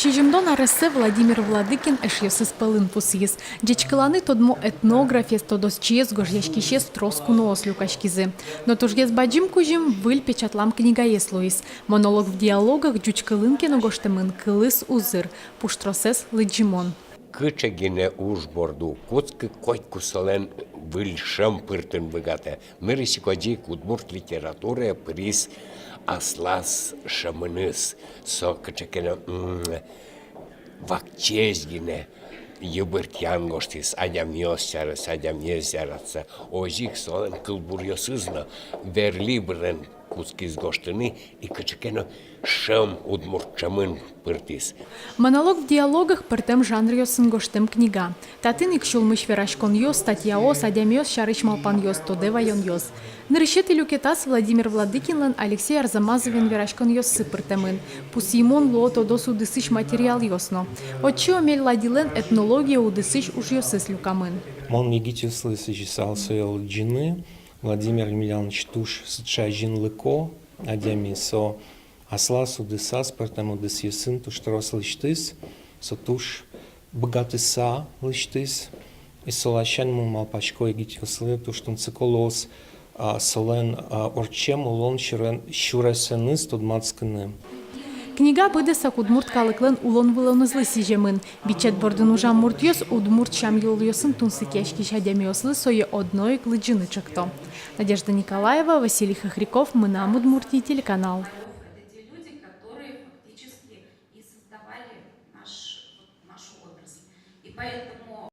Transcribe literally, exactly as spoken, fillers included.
Сизьымдон арессэ Владимир Владыкин эшъёсыз пӧлын пусйиз. Ӟечкыланы тодмо этнографез, тодосчиез, гожъяськисез трос куноос люкаськизы. Но тужгес бадӟым кузьым выль печатлам книгаез луиз. «Монолог в диалогах» ӟуч кылын ке но гожтэмын, кылыз узыр, пуштросэз лыдӟымон. Кыӵе гинэ уж борды уг кутскы, котьку солэн выль шӧм пыртыны быгатэ. Нырысь ик одӥг удмурт литературае пыриз аслаз шӧмыныз. Со кыӵе ке но, м, вакчиесь гинэ йыбыртъян гожтӥз, адямиос сярысь, адямиез яратыса. Озьы ик солэн кылбуръёсыз но Верли бырен кутскиз гожтыны, и кыӵе ке но шӧм, удмурт шӧмын пыртӥз. «Монолог в диалогах» пӧртэм жанръёсын гожтэм книга. Татын ик сюлмысь вераськонъёс, статьяос, адямиос сярысь малпанъёс, тодэ ваёнъёс. Нырысетӥ люкетаз Владимир Владыкинлэн Алексей Арзамазовен вераськонъёссы пыртэмын. Пусйымон луо тодос удысысь материалъёс но. Отчы Омель Ладилэн этнология удысысь ужъёсыз люкамын. Мон егитъёслы сӥзьысал сое лыдӟыны. Владимир Емельянович туж сыӵе азинлыко адями, со аслаз удысаз, пӧртэм удысъёсын туж трос лэсьтӥз, со туж быгатыса лэсьтӥз. И со ласянь, мон малпасько, егитъёслы туж тунсыко луоз, а, солэн, а, ортчем улон сюрен-, сюресэныз тодматскыны. Книга быдэсак удмурт калыклэн улон-вылонэзлы сӥземын. Бичет бордын ужам муртъёс удмурт сям-йылолъёсын тунсыкъяськись адямиослы сое одно ик лыдӟыны ӵекто. Надежда Николаева, Василий Хохряков, «Мынам Удмуртие» телеканал.